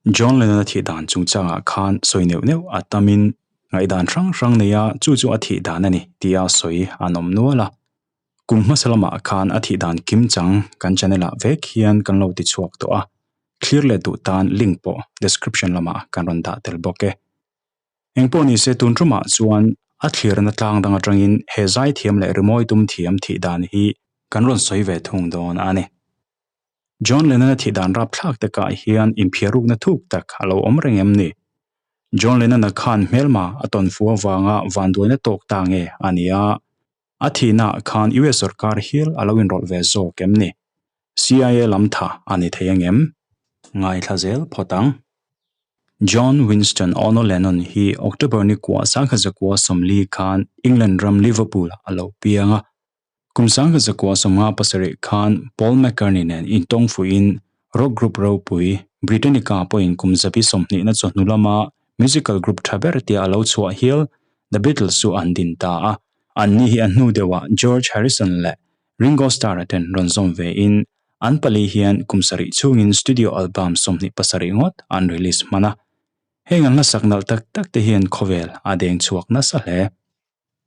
John Lennon-a thih dan chungchangah khan sawi neuh neuh a tamin ngaihdan hrang hrang neia chu chu a thih dan a ni tia sawi an awm nual a. Kum hmasa lamah khan a thih dan kim chang kan channel ah vek hian kan lo ti chhuak tawh a, thlir leh duh tan link pawh description lamah kan rawn dah tel bawk e. Engpawh ni se tun tumah chuan a thlirna tlang dang atangin he zaithiam leh rimawi tum thiam thih dan hi kan rawn sawi ve thung dawn a ni. John Lennon-a thih dan rapthlak takah hian inphiarukna thuk tak a lo awm reng em ni? John Lennon-a khan hmelma a tawn fu avanga vanduaina tawk ta nge a ni a, a thihnaah khan US sorkar hial a lo inrawlh ve zawk em ni? CIA lam tha a ni thei angem? Ngaithla zel phawt ang. John Winston Ono Lennon hi October ni kua sangkhat zakua 40 khan England ram Liverpool-ah a lo piang a. Kum 1957 khan Paul McCartney nen intawng fuihin rock group ropui Britannica pawhin kum 20 na chawhnu lama musical group tha ber tia a lo chhuah hial The Beatles chu an din ta a. Anni hi a hnu deuhah George Harrison leh Ringo Starr-a ten rawn zawm vein an pali hian kum sarih chhungin studio album 27 ngawt an release hman a. Heng an hlasak nalh tak tak te hian khawvel a deng chhuak nasa hle.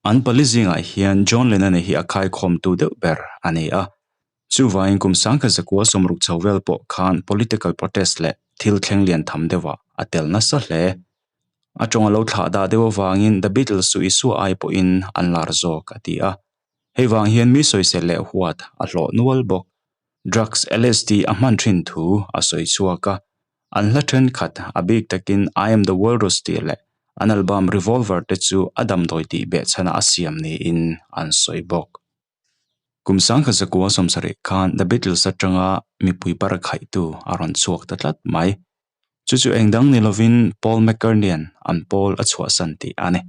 An pali zingah hian John Lennon-a hi a khaikhawmtu deuh ber a ni a. Chuvangin kum 1960 chho vel pawh khan political protest leh thil thleng lian tham deuhah a tel nasa hle. A tawng a lo thlah dah deuh avangin The Beatles chu Isua ai pawhin an lar zawk a ti a. Hei vang hian mi sawisel leh huat a hlawh nual bawk. Drugs LSD a hman thin thu a sawi chhuak a. An hla thenkhat a bik takin I Am The Walrus tih leh an album Revolver te chu a damdawi tih behchhana a siam niin an sawi bawk. Kum 1970 khan The Beatles atanga mipui par khaihtu a rawn chhuak ta tlat mai. Chu chu eng dang ni lovin Paul McCartney-a'n an pawl a chhuahsan tih a ni.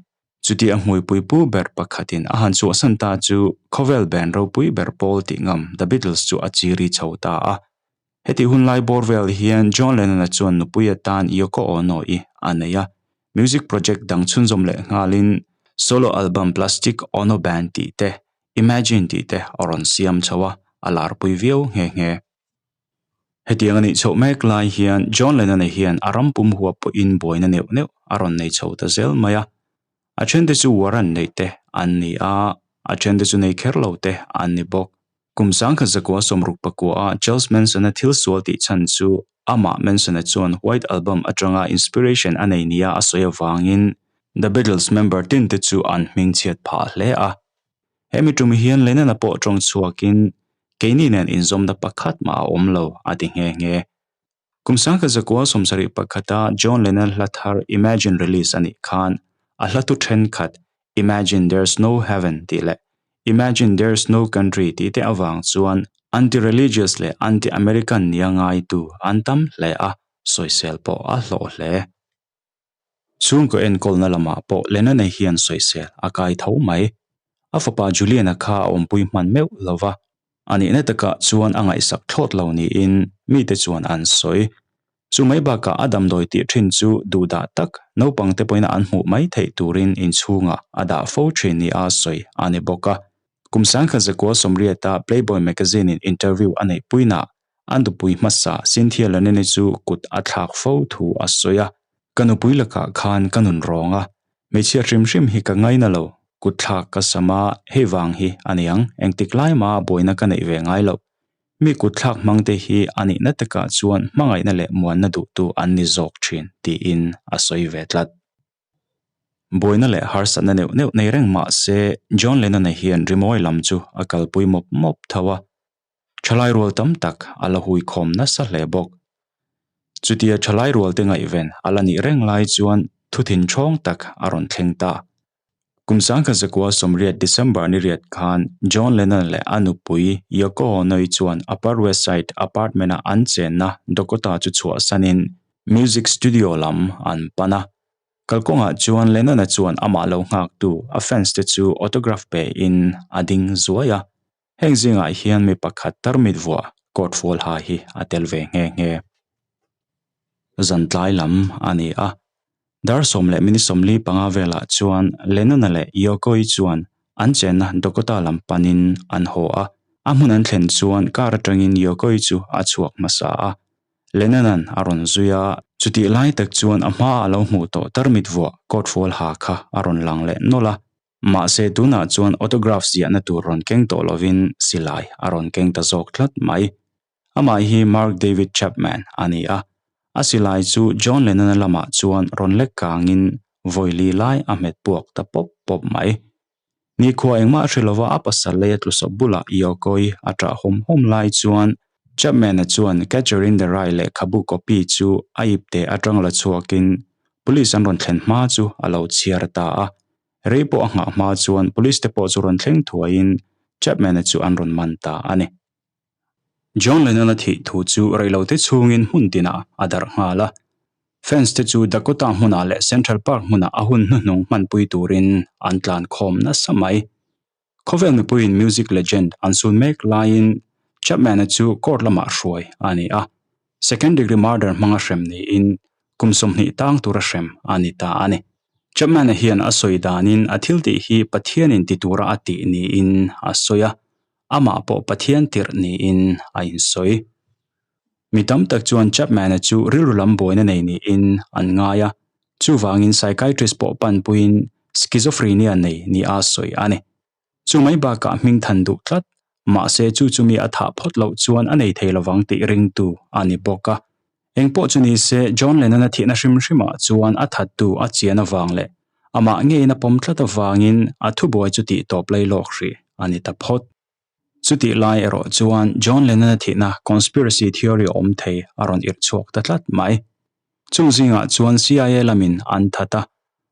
Chuti a hmuipui pu ber pakhatin a han chhuahsan ta chu khawvel band ropui ber pawl tih ngam The Beatles chu a chiri chho ta a. Heti hun lai bawr vel hian John Lennon-a chuan nupui atan Yoko Ono-i a nei a, music project dang chhunzawm leh nghalin solo album Plastic Ono Band tih te, Imagine tih te a rawn siam chho a, a larpui viau nghe nghe. Hetiang a nih chhoh mek lai hian John Lennon-a hian a ram pum huap pawhin buaina neuh neuh a rawn nei chho ta zel mai a. A thente chu warrant neih te an ni a, a thente chu nei kher lo te an ni bawk. Kum 1969 a Charles Manson-a thil sual tih chhan chu amah Manson-a chuan White Album atanga inspiration a nei nia a sawi avangin The Beatles member tin te chu an hmingchhiat phah hle a. Hemi tum hian Lennon-a pawh tawng chhuakin keini nen inzawmna pakhat mah a awm lo a ti nghe nghe. Kum 1971 a John Lennon hla thar Imagine release a nih khan a hla thu thenkhat Imagine There's No Heaven tih leh Imagine There's No Country tih te avang chuan anti-religious leh anti-American nia ngaitu an tam hle a, sawisel pawh a hlawh hle. Chhungkaw enkawlna lamah pawh Lennon-a hian sawisel a kai tho mai. A fapa Julian-a kha a awmpui hman meuh lo va, a nihna takah chuan a ngaihsak thlawt lo niin mite chuan an sawi. Chu mai bakah a damdawi tih thin chu duhdah tak naupangte pawhin an hmuh mai theih turin inchhungah a dah fo thin nia sawi a ni bawk a. Kum 1980-a Playboy magazine-in interview a neih puinah A nupui hmasa Cynthia Lennon-i chu kut a thlak fo thu a sawi a, Ka nupui lakah khan ka nun rawng a, hmeichhia hrim hrim hi ka ngaina lo, kut thlak ka sam a, hei vang hi a niang, engtik lai mah buaina ka neih ve ngai loh. Mi kut thlak hmangte hi a nihna takah chuan hmangaihna leh muanna duhtu an ni zawk thin, tiin a sawi ve tlat. Buaina leh harsatna neuh neuh nei reng mah se John Lennon-a hian rimawi lam chu a kalpui mawp mawp tho a. Thalai rual tam tak a la hui khawm nasa hle bawk. Chutia thalai rualte ngaihven a la nih reng lai chuan thuthin thawng tak a rawn thleng ta. Kum 1980 December ni riat khan John Lennon leh a nupui Yoko Ono-i chuan Upper West Side apartment-a an chenna Dakota chu chhuahsanin music studio lam an pan a. Kalkawngah chuan Lennon-a chuan amah lo nghaktu a fans te chu autograph pein a ding zuai a. Heng zingah hian mi pakhat tarmit vuah coat fual ha hi a tel ve nghe nghe. Zan tlai lam a ni a, dar 10:45 velah chuan Lennon-a leh Yoko-i chuan an chenna Dakota lam panin an haw a, a hmun an thlen chuan car atangin Yoko-i chu a chhuak hmasa a. Lennon-a'n a rawn zui a, chutih lai tak chuan a hmaa a lo hmuh tawh tarmit vuah coat fual ha kha a rawn lang leh nawlh a. Mahse tunah chuan autograph ziahna tur rawn keng tawh lovin silai a rawn keng ta zawk tlat mai. Amah hi Mark David Chapman a ni a, a silai chu John Lennon-a lamah chuan rawn lek kangin vawi li lai a hmet puak ta pawp pawp mai. Nikhua engmah hre lova a pasal lei a tlusawp bulah Yoko-i a ṭah hawm hawm lai chuan Chapman-a chuan Catcher in the Rye lehkhabu copy chu a ipte aṭang la chhuakin police an rawn thlen hma chu a lo chhiar ta a. Rei pawh a nghah hma chuan police te pawh chu rawn thleng thuaiin Chapman-a chu an rawn man ta a ni. John Lennon-a thih thu chu reilote chhungin hmun tinah a darh nghal a. Fans te chu Dakota hmunah leh Central Park hmunah a hun hnuhnung hmanpui turin an tlan khawm nasa mai. Khawvel mipuiin music legend an sun mek laiin Chapman-a chu court lamah hruai a ni a. Second degree murder hmanga hrem niin kum 20 tang tura hrem a ni ta a ni. Chapman-a hian a sawi danin a thil tih hi Pathianin ti tura a tih niin a sawi a. Amah pawh Pathian tirh niin a insawi. Mi tam tak chuan Chapman-a chu rilru lam buaina nei niin an ngai a, chuvangin psychiatrist pawh panpuiin schizophrenia nei nia sawi a ni. Chu mai bakah hming than duh tlat, mahse chu chu mi a thah phawt loh chuan a nei thei lovang tih ringtu a ni bawk a. Engpawh chu ni se, John Lennon-a thihna hrim hrimah chuan a thattu a chian avang leh amah ngeiin a pawm tlat avangin a thubuai chu tih tawp lai lawk hrih a ni ta phawt. Chutih lai erawh chuan John Lennon-a thihna conspiracy theory awm thei a rawn irh chhuak ta tlat mai. Chung zingah chuan CIA lamin an that a,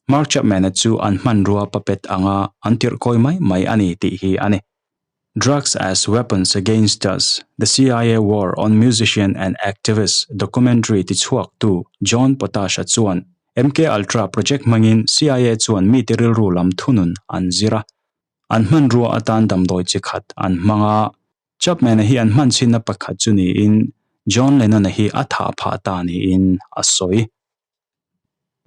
Mark Chapman-a chu an hmanrua puppet anga an tirh kawi mai mai a ni tih hi a ni. Drugs as Weapons Against Us, The CIA War on Musician and Activist documentary tichhuaktu John Potash-a chuan MK Ultra project hmangin CIA chuan mite rilru lam thunun an zir a, an hmanrua atan damdawi chi khat an hmang a. Chapman-a hi an hman chhinna pakhat chu niin John Lennon-a hi a thah phah ta niin a sawi.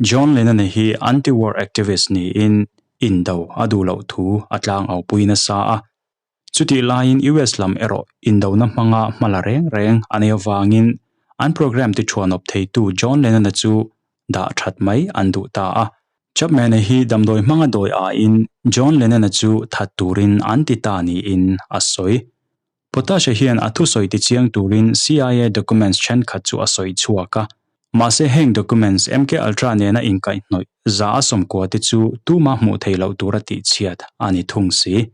John Lennon-a hi anti-war activist niin indo a duh loh thu a tlangau-pui nasa a. Chutih laiin US lam erawh indona hmanga hma la reng reng a nei avangin an program tiṭhuanawp theitu John Lennon-a chu dah ṭhat mai an duh ta a. Chapman-a hi damdawi hmanga dawi aiin John Lennon-a chu that turin an ti ta niin a sawi. Potash-a hian a thusawi tichiang turin CIA documents thenkhat chu a sawi chhuak a. Mahse heng documents MK Ultra nena inkaihhnawih za a sawmkua te chu tuma hmuh theih loh tura tihchhiat a ni thung si.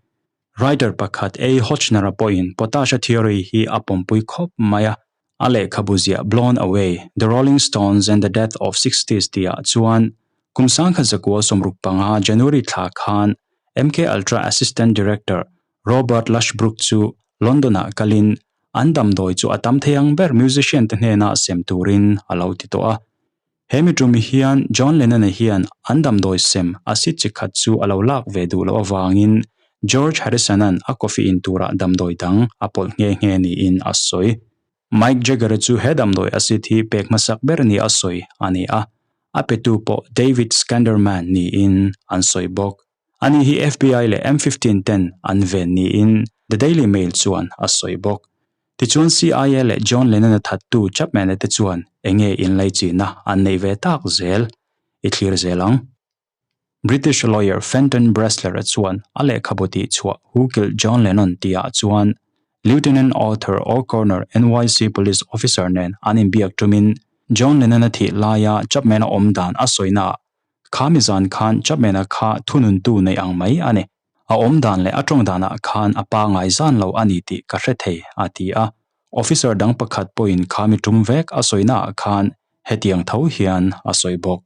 Writer pakhat A. Hotchner-a pawhin Potash-a theory hi a pawmpui khawp mai a. A lehkhabu ziah Blown Away, The Rolling Stones and the Death of Sixties tihah chuan kum 1965 January thla khan MK Ultra Assistant Director Robert Lashbrook chu London-ah kalin an damdawi chu a tam thei ang ber musician te hnena sem turin a lo ti tawh a. He mi tum hian John Lennon-a hian an damdawi sem acid chi khat chu a lo lak ve duh loh avangin George Harrison-a'n a coffee in turah damdawi dang a pawlh nghe nghe niin a sawi. Mike Jagger-a chu he damdawi acid hi pek hmasak ber ni a sawi a ni a, a petu pawh David Skanderman niin an sawi bawk. Ani hi FBI leh M-fifteen ten an ven niin The Daily Mail chuan a sawi bawk. Tichuan CIA leh John Lennon-a thattu Chapman-a te chuan enge inlaichinna an neih ve tak zel i thlir zel ang. British lawyer Fenton Bressler-a chuan a lehkhabu tihchhuah Who Killed John Lennon tihah chuan Lieutenant Arthur O'Connor NYC Police officer nen an inbiak tumin John Lennon-a thih laia Chapman-a awm dan a sawinaah Kha mi zan khan Chapman-a kha thununtu nei ang mai a ni. A awm dan leh a tawng danah khan a pa ngai zan lo a ni tih ka hre thei, a ti a. Officer dang pakhat pawhin kha mi tum vek a sawinaah khan hetiang tho hian a sawi bawk.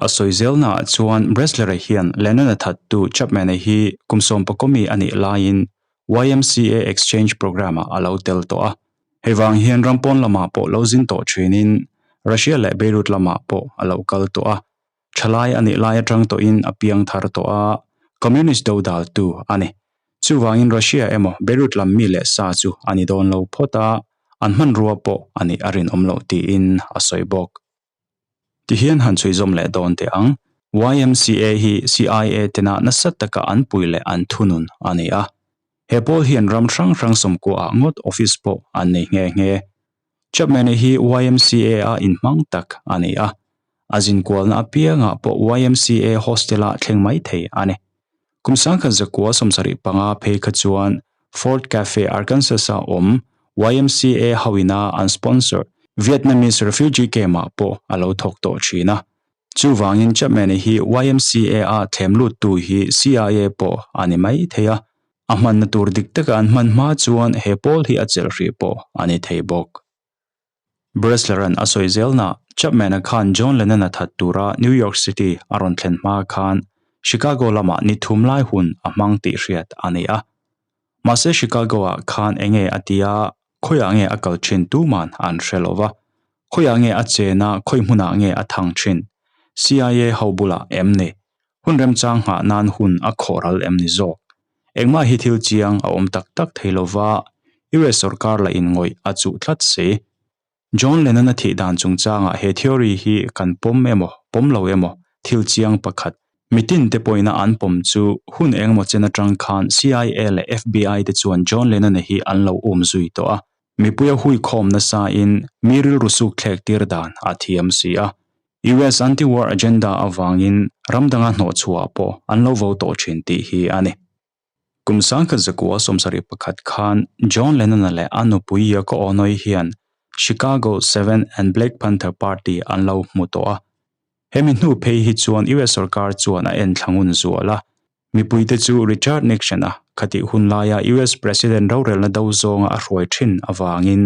A sawi zelnaah chuan Bressler-a hian Lennon-a thattu Chapman-a hi kum sawmpakawmi a nih laiin YMCA Exchange Programme-ah a lo tel tawh a. Hei vang hian ram pawn lamah pawh lo zin tawh thinin Russia leh Beirut lamah pawh a lo kal tawh a. Thalai a nih lai atang tawhin a piang thar tawh a, Communist do daltu a ni. Chuvangin Russia emaw Beirut lam mi leh sa chu a ni dawn lo phawt a, an hmanrua pawh a nih a rinawm loh tiin a sawi bawk. Tihian han chhui zawm leh dawn teh ang. YMCA hi CIA tena nasa taka an pui leh an thunun a ni a. He pawl hian ram hrang hrang sawmkuaah ngawt office pawh an nei nghe nghe. Chapman-a hi YMCA-a inhmang tak a ni a, a zinkualna apiangah pawh YMCA hostel-ah thleng mai thei a ni. Kum 1975 phei kha chuan Ford Cafe, Arkansas-a awm YMCA hoina an sponsor Vietnamese refugee camp-ah pawh a lo thawk tawh thin a. Chuvangin Chapman-a hi YMCA-a thlem luttu hi CIA pawh a ni mai thei a, a hmanna tur dik taka an hman hma chuan he pawl hi a chelh hrih pawh a ni thei bawk. Bressler-a'n a sawi zelna, Chapman-a khan John Lennon-a that tura New York City a rawn thlen hma khan Chicago lamah ni thum lai hun a hmang tih hriat a ni a. Mahse Chicago-ah khan enge a tia, khawiah nge a kal thin tuman an hre lo va. Khawiah nge a chen a, khawi hmunah nge a thang thin? CIA ho bulah em ni? Hun remchang nghah nan hun a khawh ral em ni zawk? Engmah hi thil chiang a awm tak tak thei lo va, US sorkar la inngawih a chuh tlat si. John Lennon-a thih dan chungchangah he theory hi kan pawm emaw, pawm lo emaw, thil chiang pakhat, mitin te pawhina an pawm chu hun engemaw chen atang khan CIA leh FBI te chuan John Lennon-a hi an lo um zui tawh a, mipui a huikhawm nasa in mi rilru suk thlek tir dan a thiam si a. US anti-war agenda avangin ram danga hnawhchhuah pawh an lo vo tawh thin tih hi a ni. Kum 1971 khan John Lennon-a leh a nupui Yoko Ono-i hian Chicago Seven and Black Panther Party an lo hmu tawh a. Hemi hnu phei hi chuan US sorkar chuan a enthla ngun zual a. Mipuite chu Richard Nixon-a khatih hun laia US President rorelna do zawnga a hruai thin avangin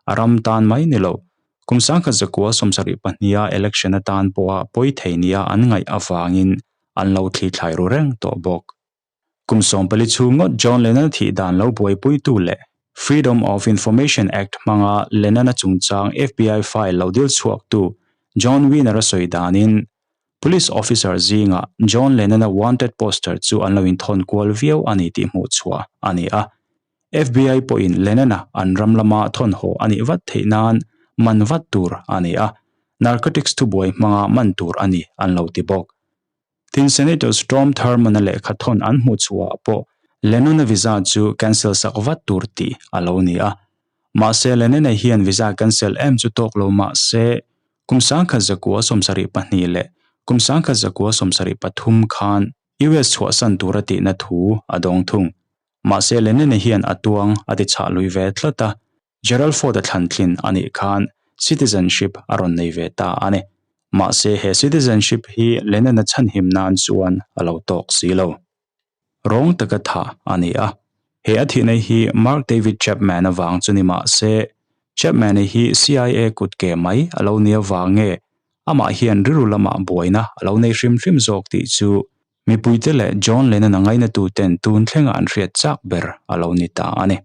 a ram tan mai ni lo, kum 1972-a election atan pawha pawi thei nia an ngaih avangin an lo thlithlai ru reng tawh bawk. Kum 14 chhung ngawt John Lennon thih dan lo buaipuitu leh Freedom of Information Act hmanga Lennon-a chungchang FBI file lo dil chhuaktu John Wiener-a sawi danin Police officer zingah John Lennon-a wanted poster chu an lo inthawn kual viau a ni tih hmuh chhuah a ni a. FBI pawhin Lennon-a an ram lama thawn haw a nih vat theih nan man vat tur a ni a, narcotics thubuai hmanga man tur a ni an lo ti bawk. Tin, Senator Strom Thurmond-a lehkha thawn an hmuh chhuahah pawh Lennon-a visa chu cancel sak vat tur tih a lo ni a. Mahse, Lennon-a hian visa cancel em chu tawk lo mah se, Kum 1972 leh kum 1973 khan US chhuahsan tura tihna thu a dawng thung. Mahse Lennon-a hian a tuang a ti chhah lui ve tlat a, Gerald Ford-a thlantlin a nih khan citizenship a rawn nei ve ta a ni. Mahse he citizenship hi Lennon-a chhanhim nan chuan a lo tawk si lo. Rawng taka tha a ni a. He a thihna hi Mark David Chapman avang chu ni mah se, Chapman-a hi CIA kut ke mai a lo ni avang nge amah hian rilru lamah buaina a lo nei hrim hrim zawk tih chu mipuite leh John Lennon-a ngainatuten tun thlenga an hriat chak ber a lo ni ta a ni.